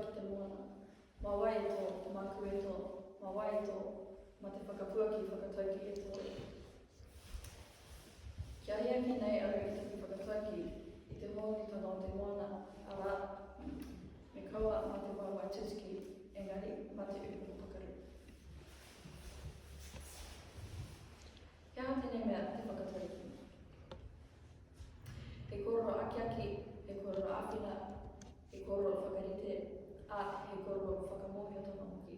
ki te moana. Mā wai e tō, māku e tō, mā wai e tō, mā te whakapuaki whakatauki e tō. Kia hē ake nei au i taku whakatauki i te hōhonutanga o te moana, arā, me kaua mā te waewae tutuki, engari mā te upoko pakaru. He aha tēnei mea te whakatauki? He kōrero akiaki, he kōrero āwhina, he kōrero whakarite, ā, he kōrero whakamōhiotanga hoki.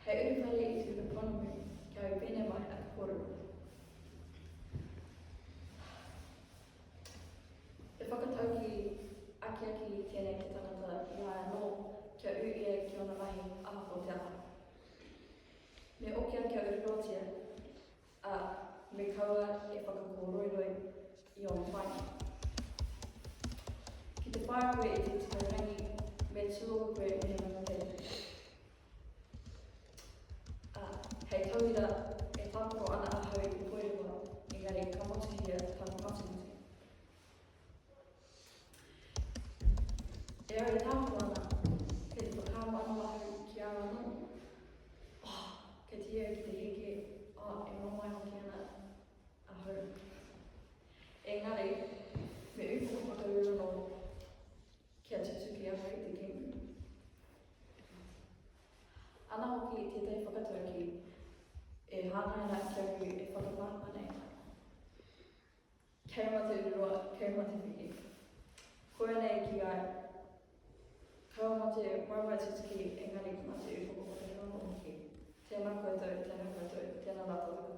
Hei urupare i te urupounamu kia au pēnei mai aku kōrero. He whakataukī akiaki tēnei te tangata i a ia anō kia ū ia ki ōna mahi ahakoa te aha. Me okia kia ururoatia, ā, me kaua e whakakōroiroi i ōna whāinga. Ki te whāia koe i te tino rangi, me tūohu koe me he manu teitei. Ā, hei tauira, e tākaro ana ahau i te poirewa, engari ka motuhia taku matimati. E au e tākaro ana, kei te whakaaro anō ahau ki a au anō, oh, kei te hia ki te heke, oh, e mamae hoki ana ahau. Engari, me ūpoko whakauru anō kia tutuki ahau i te kēmu. Ana hoki tētahi whakataukī e hāngai ana ki aku e whakamārama nei. Kei mate ururoa, kei mate piki. Koia nei ki ai. Kaua mate waewae tutuki engari mate upoko whakarongo hoki. Tēnā koutou, tēnā koutou, tēnā rā tātou katoa.